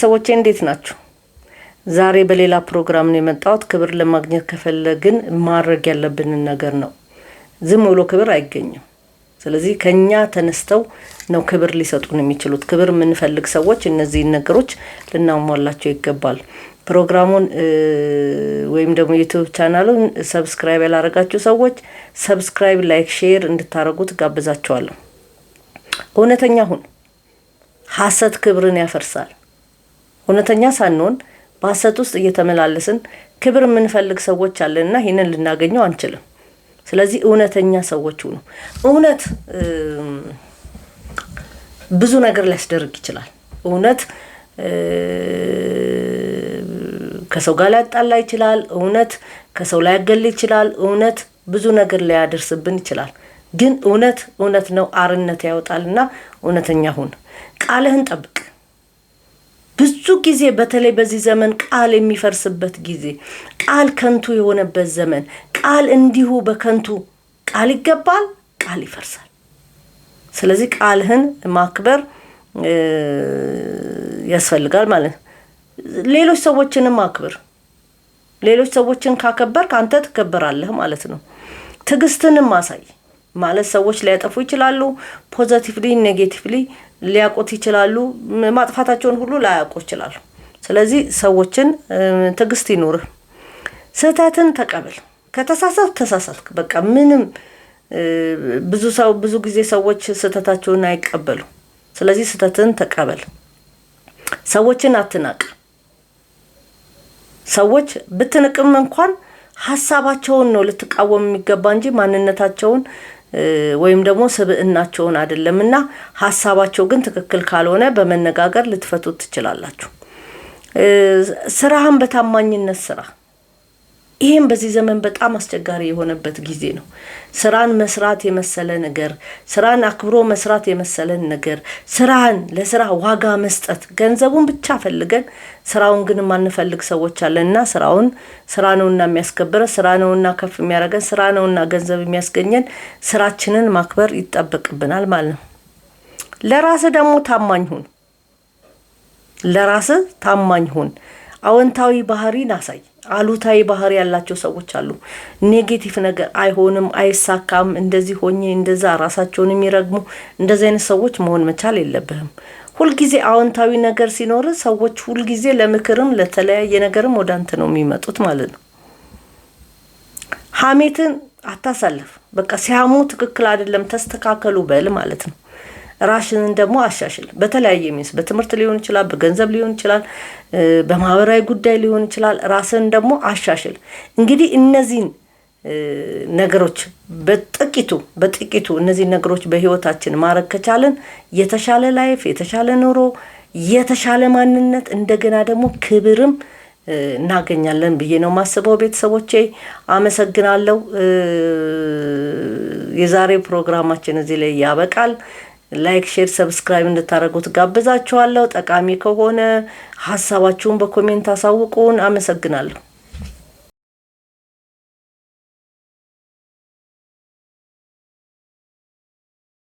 ሰዎቼ እንዴት ናችሁ? ዛሬ በሌላ ፕሮግራም ነው የመጣሁት። ክብር ለማግኘት ከፈለግን ማድረግ ያለብንን ነገር ነው። ዝም ብሎ ክብር አይገኝም። ስለዚህ ከኛ ተነስተው ነው ክብር ሊሰጡን የሚችሉት። ክብር የምንፈልግ ሰዎች እነዚህን ነገሮች ልናሟላቸው ይገባል። ፕሮግራሙን ወይም ደግሞ YouTube channel ኡን subscribe ያላረጋችሁ ሰዎች subscribe፣ like፣ share እንድታደርጉት ጋብዛችኋለሁ። እውነተኛ ሁን። ሐሰት ክብርን ያፈርሳል። እውነተኛ ሳንሆን በሐሰት ውስጥ እየተመላለስን ክብር የምንፈልግ ሰዎች አለንና ይህንን ልናገኘው አንችልም። ስለዚህ እውነተኛ ሰዎች ሁኑ። እውነት ብዙ ነገር ሊያስደርግ ይችላል። እውነት ከሰው ጋር ሊያጣላ ይችላል። እውነት ከሰው ሊያገል ይችላል። እውነት ብዙ ነገር ሊያደርስብን ይችላል። ግን እውነት እውነት ነው፣ አርነት ያወጣልና እውነተኛ ሁን። ቃልህን ጠብቅ። ብዙ ጊዜ በተለይ በዚህ ዘመን ቃል የሚፈርስበት ጊዜ፣ ቃል ከንቱ የሆነበት ዘመን፣ ቃል እንዲሁ በከንቱ ቃል ይገባል፣ ቃል ይፈርሳል። ስለዚህ ቃልህን ማክበር ያስፈልጋል ማለት ነው። ሌሎች ሰዎችንም አክብር። ሌሎች ሰዎችን ካከበርክ አንተ ትከበራለህ ማለት ነው። ትዕግስትንም አሳይ ማለት ሰዎች ሊያጠፉ ይችላሉ። Positively negatively ሊያውቁት ይችላሉ። ማጥፋታቸውን ሁሉ ላያውቁ ይችላሉ። ስለዚህ ሰዎችን ትዕግስት ይኑርህ። ስህተትን ተቀበል። ከተሳሳትክ ተሳሳትክ፣ በቃ ምንም ብዙ ሰው ብዙ ጊዜ ሰዎች ስህተታቸውን አይቀበሉ። ስለዚህ ስህተትን ተቀበል። ሰዎችን አትናቅ። ሰዎች ብትንቅም እንኳን ሀሳባቸውን ነው ልትቃወም የሚገባ እንጂ ማንነታቸውን ወይም ደግሞ ስብዕናቸውን አይደለም። እና ሀሳባቸው ግን ትክክል ካልሆነ በመነጋገር ልትፈቱት ትችላላችሁ። ስራህን በታማኝነት ስራ። ይህም በዚህ ዘመን በጣም አስቸጋሪ የሆነበት ጊዜ ነው። ስራን መስራት የመሰለ ነገር፣ ስራን አክብሮ መስራት የመሰለን ነገር፣ ስራን ለስራ ዋጋ መስጠት፣ ገንዘቡን ብቻ ፈልገን ስራውን ግን የማንፈልግ ሰዎች አለንና ስራውን ስራ ነውና የሚያስከብረን፣ ስራ ነውና ከፍ የሚያደርገን፣ ስራ ነውና ገንዘብ የሚያስገኘን፣ ስራችንን ማክበር ይጠበቅብናል ማለት ነው። ለራስህ ደግሞ ታማኝ ሁን። ለራስህ ታማኝ ሁን። አዎንታዊ ባህሪን አሳይ። አሉታዊ ባህሪ ያላቸው ሰዎች አሉ። Negative ነገር አይሆንም፣ አይሳካም፣ እንደዚህ ሆኜ እንደዛ ራሳቸውን የሚረግሙ እንደዚህ አይነት ሰዎች መሆን መቻል የለብህም። ሁልጊዜ አዎንታዊ ነገር ሲኖር ሰዎች ሁልጊዜ ለምክርም ለተለያየ ነገርም ወደ አንተ ነው የሚመጡት ማለት ነው። ሀሜትን አታሳልፍ። በቃ ሲያሙ ትክክል አይደለም ተስተካከሉ በል ማለት ነው። ራስህን ደግሞ አሻሽል። በተለያየ means በትምህርት ሊሆን ይችላል፣ በገንዘብ ሊሆን ይችላል፣ በማህበራዊ ጉዳይ ሊሆን ይችላል። ራስህን ደግሞ አሻሽል። እንግዲህ እነዚህን ነገሮች በጥቂቱ በጥቂቱ እነዚህን ነገሮች በህይወታችን ማድረግ ከቻልን የተሻለ life፣ የተሻለ ኑሮ፣ የተሻለ ማንነት እንደገና ደግሞ ክብርም እናገኛለን ብዬ ነው የማስበው። ቤተሰቦቼ አመሰግናለሁ። የዛሬው ፕሮግራማችን እዚህ ላይ ያበቃል። Like፣ share፣ subscribe እንድታደርጉት ጋብዛችኋለሁ። ጠቃሚ ከሆነ ሀሳባችሁን በ comment አሳውቁን። አመሰግናለሁ።